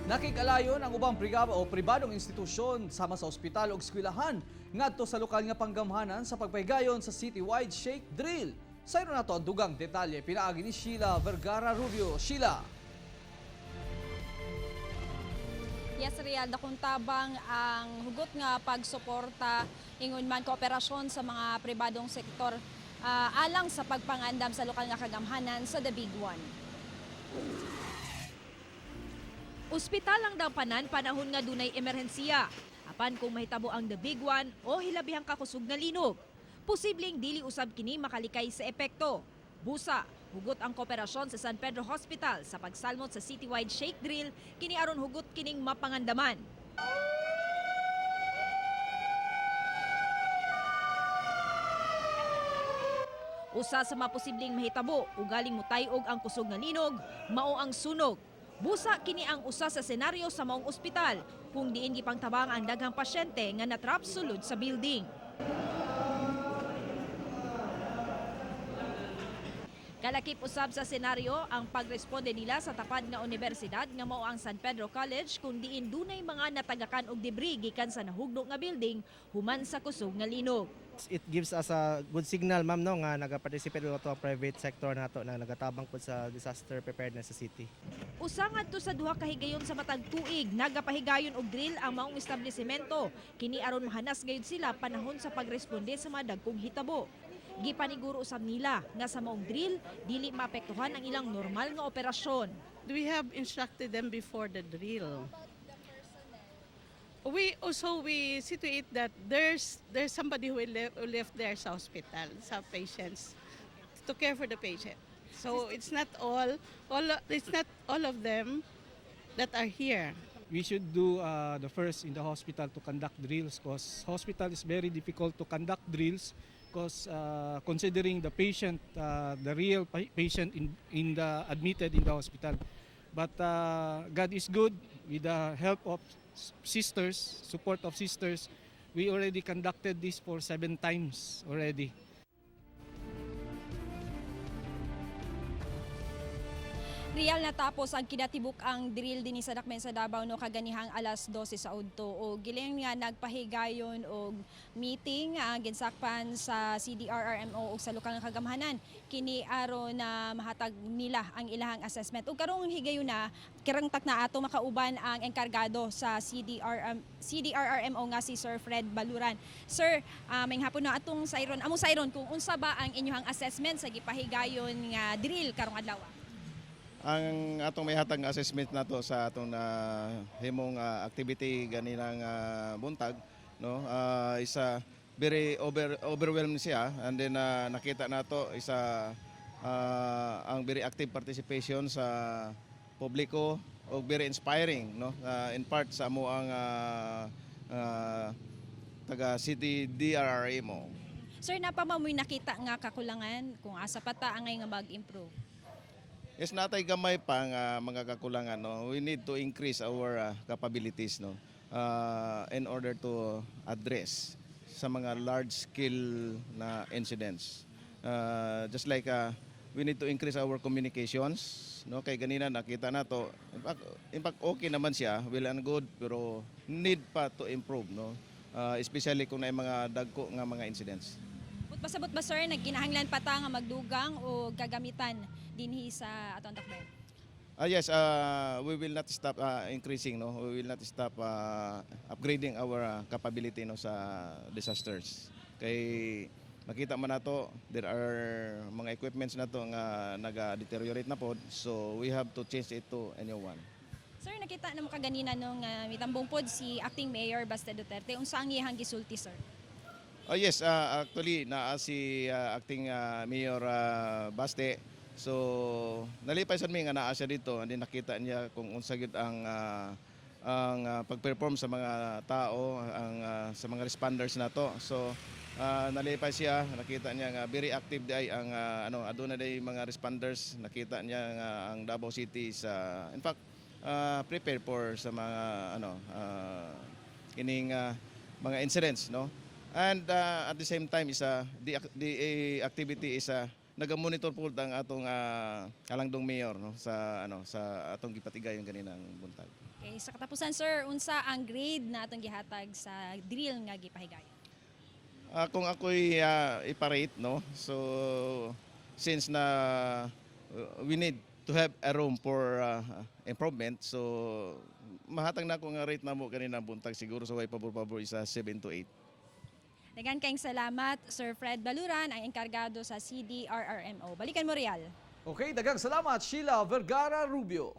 Nakikalayon ang ubang brigada o pribadong institusyon sama sa ospital o eskwelahan ngadto sa lokal nga panggamhanan sa pagpahigayon sa citywide shake drill. Sa nato ang dugang detalye pinaagi ni Sheila Vergara Rubio. Sheila. Yes, Real, dakong tabang ang hugot nga pagsuporta ingon man kooperasyon sa mga pribadong sektor alang sa pagpangandam sa lokal nga kagamhanan sa The Big One. Ospital ang dampanan panahon nga dunay emerhensiya. Apan kung mahitabo ang The Big One o hilabihang kakusog nga linog, posibleng dili usab kini makalikay sa epekto. Busa, hugot ang kooperasyon sa San Pedro Hospital sa pagsalmot sa citywide shake drill kini aron hugot kining mapangandaman. Usa sa maposibleng mahitabo ugaling mutayog ang kusog nga linog, mao ang sunog. Busa kini ang usa sa senaryo sa maong ospital kung diin gipangtabang ang daghang pasyente nga natrap sulod sa building. Kalakip usab sa senaryo ang pagresponde nila sa tapad nga unibersidad nga mao ang San Pedro College kung diin dunay mga natagakan og debris gikan sa nahugno nga building human sa kusog nga linog. It gives us a good signal, ma'am, no, nga nagaparticipate ato ang private sector nato na nagatabang pud sa disaster preparedness sa city. Usa ngadto sa duha ka higayon sa matag tuig nagapahigayon og drill ang maong establishmento. Kini aron mahanas gayud sila panahon sa pagresponde sa mga dagkong hitabo. Gipaniguro usab nila nga sa maong drill dili maapektuhan ang ilang normal nga operasyon. We have instructed them before the drill. We also we situate that there's somebody who left there sa hospital, sa patients, to care for the patient. So it's not all of them that are here. We should do the first in the hospital to conduct drills because hospital is very difficult to conduct drills because considering the patient, the real patient in the admitted in the hospital. But God is good. With the help of sisters, support of sisters, we already conducted this for seven times already. Real, natapos ang kinatibuk ang drill dinhi sa Dakmen sa Davao no kaganihang alas 12 sa udto, o giling nga nagpahigayon og meeting ang ginsakpan sa CDRRMO ug sa lokal nga kagamhanan kini aron na mahatag nila ang ilahang assessment. Ug karong higayon na kirangtak na ato makauban ang enkargado sa CDRM CDRRMO nga si Sir Fred Baluran. Sir, may hapon na atong sayron. Amo sayron kung unsa ba ang inyong assessment sa gipahigayon nga drill karong adlaw? Ang atong may hatag nga assessment nato sa atong na himong activity ganinang buntag, no, isa very overwhelmed siya and then nakita nato isa ang very active participation sa publiko o very inspiring, no, in part sa amo ang taga City DRRMO. Sir, naa pa mo'y nakita nga kakulangan kung asa pa ta angay nga mag-improve? Yes, naa tay gamay pa nga mga kakulangan, no. We need to increase our capabilities, no, in order to address sa mga large scale na incidents. Just like we need to increase our communications, no, kay ganina nakita nato, in fact okay naman siya, well and good, pero need pa to improve, no. Especially kung naay mga dagko nga mga incidents. But pasabot ba, sir, nagkinahanglan pa ta nga magdugang o gagamitan dinhi sa atong dakbayan? Yes, we will not stop increasing, no. We will not stop upgrading our capability, no, sa disasters. Kay makita man nato there are mga equipments nato nga naga-deteriorate na pod, so we have to change it to a new one. Sir, nakita na mo kaganina nung mitambong pod si Acting Mayor Baste Duterte. Unsa ang iyang gisulti, sir? Oh yes, actually naa si acting Mayor Baste. So nalipay sad mi nga naa siya dito and then nakita niya kung unsa gyud ang pag-perform sa mga tao, ang sa mga responders nato. So nalipay siya, nakita niya nga very active diay ang ano, aduna diay mga responders, nakita niya nga ang Davao City sa in fact prepare for sa mga ano kining mga incidents, no. And at the same time is the activity is naga-monitor po ang atong halangdong mayor, no, sa ano sa atong gipatigayon ganinang buntag. Okay. Okay, sa katapusan, sir, unsa ang grade na atong gihatag sa drill nga gipahigayon? Kung ako'y iparate, no? So, since na we need to have a room for improvement, so mahatag na ako nga rate namo kanina buntag siguro sa way pabor-pabor isa 7 to 8. Daghan kayong salamat, Sir Fred Baluran, ang enkargado sa CDRRMO. Balikan mo, Real. Okay, daghang salamat, Sheila Vergara Rubio.